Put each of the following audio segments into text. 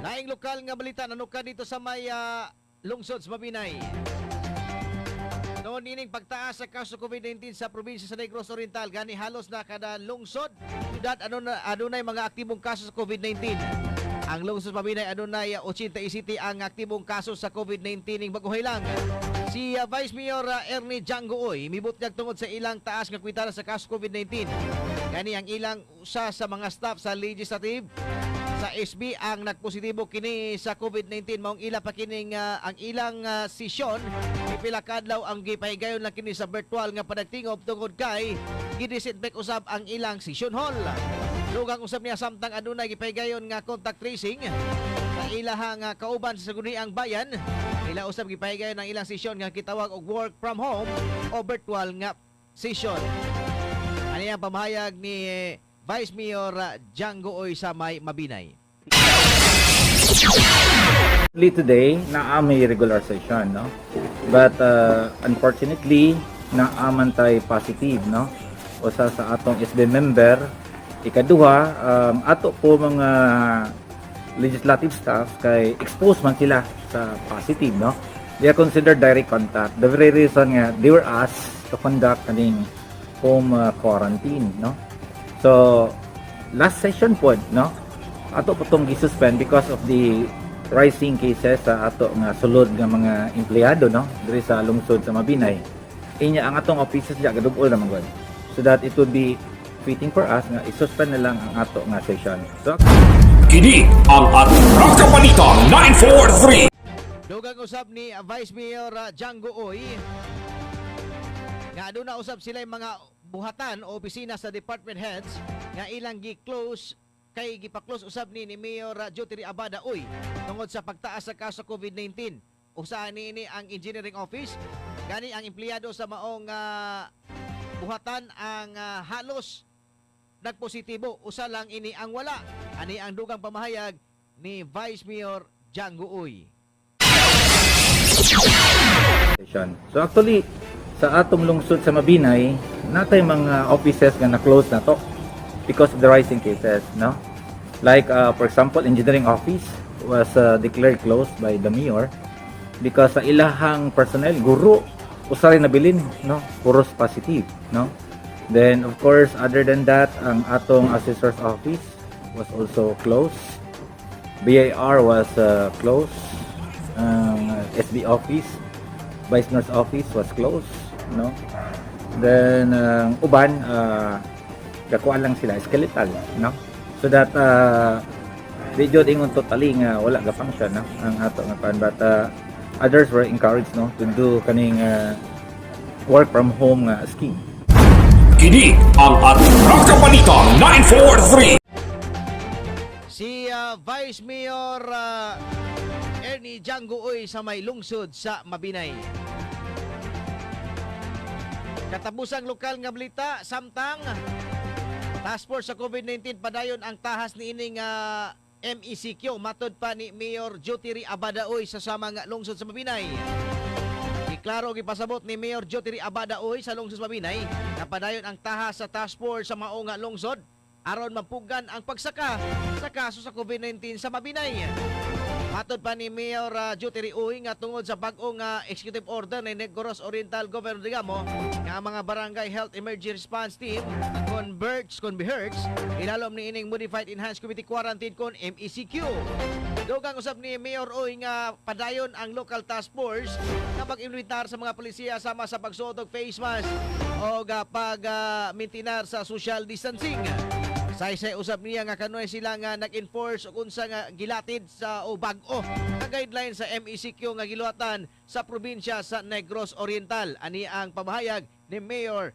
Laing lokal nga balita, nanuka dito sa may lungsod sa Mabinay. Noon ining pagtaas sa kaso COVID-19 sa probinsya sa Negros Oriental, gani halos na kada lungsod, syudad adunay mga aktibong kaso sa COVID-19. Ang lungsod sa Mabinay, adunay 87 ang aktibong kaso sa COVID-19 ning baguhay lang. Si Vice Mayor Ernie Django Uy mibutyag tungod sa ilang taas nga kwitala sa kaso COVID-19. Gani ang ilang usa sa mga staff sa legislative sa SB ang nagpositibo kini sa COVID-19, maong ila pa kining ang ilang sesyon pipila ka adlaw ang gipahigayon lang kini sa virtual nga panagtingob tungod kay gidisinfect usab ang ilang session hall. Dugang usab niya, samtang adunay gipahigayon nga contact tracing sa ilahang kauban sa Sangguniang Bayan, ila usab gipahigayon ang ilang session nga gitawag og work from home o virtual nga session. Ani ang pamahayag ni Vice Mayor Django Uy sa may Mabinay. Today, naa may regular session, no? But unfortunately, naa man tay positive, no? Usa sa atong SB member. Ikaduha, ato po mga legislative staff kay exposed man sila sa positive, no? They are considered direct contact. The very reason nga they were asked to conduct kaning home quarantine, no? So, last session po, no? Ato po tong gi-suspend because of the rising cases sa ato nga sulod nga mga empleyado, no, diri sa lungsod sa Mabinay. Inya ang atong offices diya gadugol naman gud. So that it would be fitting for us nga i-suspend na lang ang ato nga session. So Kini ang Atraka Balita 943. Dugang usab ni Vice Mayor Django Uy nga aduna usab sila yung mga buhatan o opisina sa department heads nga ilang gi-close kay gipa-close usab ni Mayor Jotiri Abada Uy tungod sa pagtaas sa kaso COVID-19. Usa niini ang engineering office. Gani ang empleyado sa maong buhatan ang halos nagpositibo. Usa lang ini ang wala. Ani ang dugang pamahayag ni Vice Mayor Django Uy. Session. So actually, sa atong lungsod sa Mabinay, natay mga offices nga na-close na to because of the rising cases, no? Like for example, engineering office was declared closed by the mayor because sa ilahang personnel, guro, usa rin nabilin, no? Puros positive, no? Then of course, other than that, ang atong assessor's office was also closed. BIR was closed. Ang SB office, Vice Mayor's office was closed, no? Then ang uban, gakuan lang sila skeletal, no? So that di jud ingon totally nga wala ga function, no, ang ato nga kuan, but others were encouraged, no, to do kaning work from home nga scheme. Kini ang Atraka Balita 943. Si Vice Mayor Ernie Django Uy sa may lungsod sa Mabinay. Katapusang lokal nga balita, samtang Task Force sa COVID-19, padayon ang tahas niining MECQ matod pa ni Mayor Jotiri Abada Uy sa samang lungsod sa Mabinay. Giklaro, gipasabot ni Mayor Jotiri Abada Uy sa lungsod sa Mabinay na padayon ang tahas sa task force sa maong lungsod aron mapugan ang pagsaka sa kaso sa COVID-19 sa Mabinay. Matod pa ni Mayor Jotiri Uy nga tungod sa bag-ong executive order ni Negros Oriental Governor Degamo nga ang mga Barangay Health Emergency Response Team kon BERTS, kon BEHERTS, ilalom ni ining Modified Enhanced Community Quarantine kon MECQ. Dugang usab ni Mayor Uy nga padayon ang local task force nga pag-implementar sa mga polisiya sama sa pagsuot og face mask o pag maintinar sa social distancing. Saysay usab niya nga kanunay sila nga nag-enforce og unsa nga gilatid sa o bag-o nga guideline sa MECQ nga giluhatan sa probinsya sa Negros Oriental. Ani ang pamahayag ni Mayor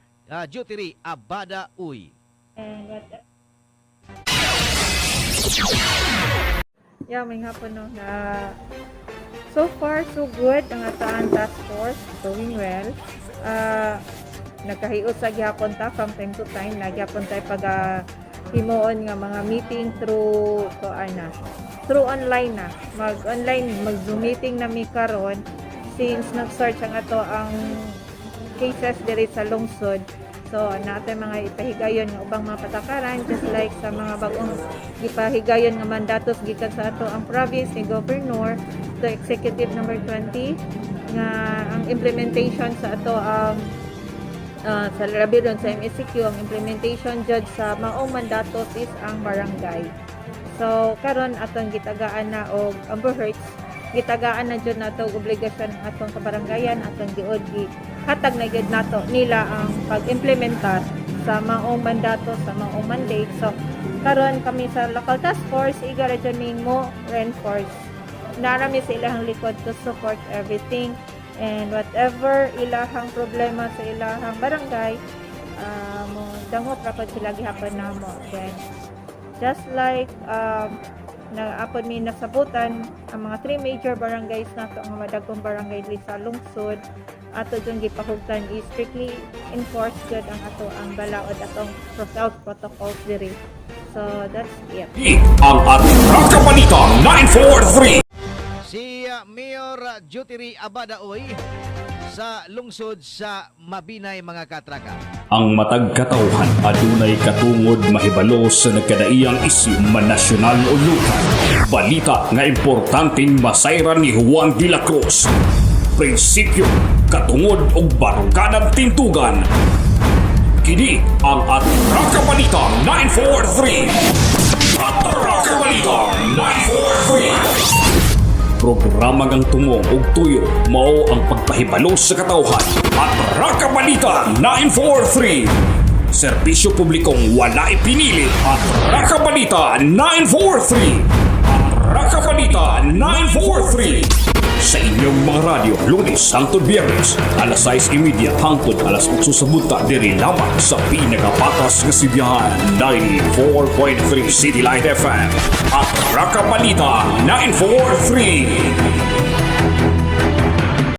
Jotiri Abada Uy. And what Yeah, may hapon, no, na so far so good ang ataan task force, doing well. Nagkahiot sa gihapon ta from time to time, nagyapon tay pag himuon nga mga meeting through ko ana through online na, mag online, mag Zoom meeting na mi karon since nag-start ang ato ang cases diri sa lungsod. So, natin mga ipahigayon nga ubang mga patakaran, just like sa mga bagong gipahigayon nga mandatos gikan sa ato ang province ni Governor to Executive number 20 nga ang implementation sa ato ang sa labi ron sa MECQ, ang implementation judge sa maong mandatos is ang barangay. So karon atong gitagaan na og Amber Hertz, gitagaan na jud nato og obligasyon ang atong kabaranggayan, atong giod gi hatag na gyud nato nila ang pag-implementar sa maong mandato, sa maong mandate. So karon kami sa local task force, iga ra jud ning mo reinforce narami sa ilahang likod to support everything and whatever ilahang problema sa ilahang barangay, mo dangop ra pod sila gihapon namo. Then just like na apod mi nasabutan ang mga three major barangays nato nga madagkong barangay diri sa lungsod, ato jung gipahugtan is strictly enforced jud ang ato ang balaod, atong health protocols diri. So that's it. Ang Atraka Balita 943. Si Mayor Jutiri Abadaoy sa lungsod sa Mabinay, mga katraka. Ang matag katawhan adunay katungod mahibalo sa nagkadaiyang isyu, man nasyonal o lokal. Balita nga importanteng masayran ni Juan de la Cruz. Prinsipyo, katungod ug baruganan tintugan. Kini ang Atraka Balita 943. Atraka Balita 943. Programa ngang tumong ug tuyo mao ang pagpahibalo sa katawhan. Atraka Balita 943. Serbisyo publikong wala ipinili. Atraka Balita 943. Atraka Balita 943. Sa inyong mga radyo, Lunes hangtod Biyernes, alas 6:30 hangtod alas 8 sa buntag, diri lamang sa pinakapatas nga sibihan, 94.3 City Light FM. Atraka Balita 943.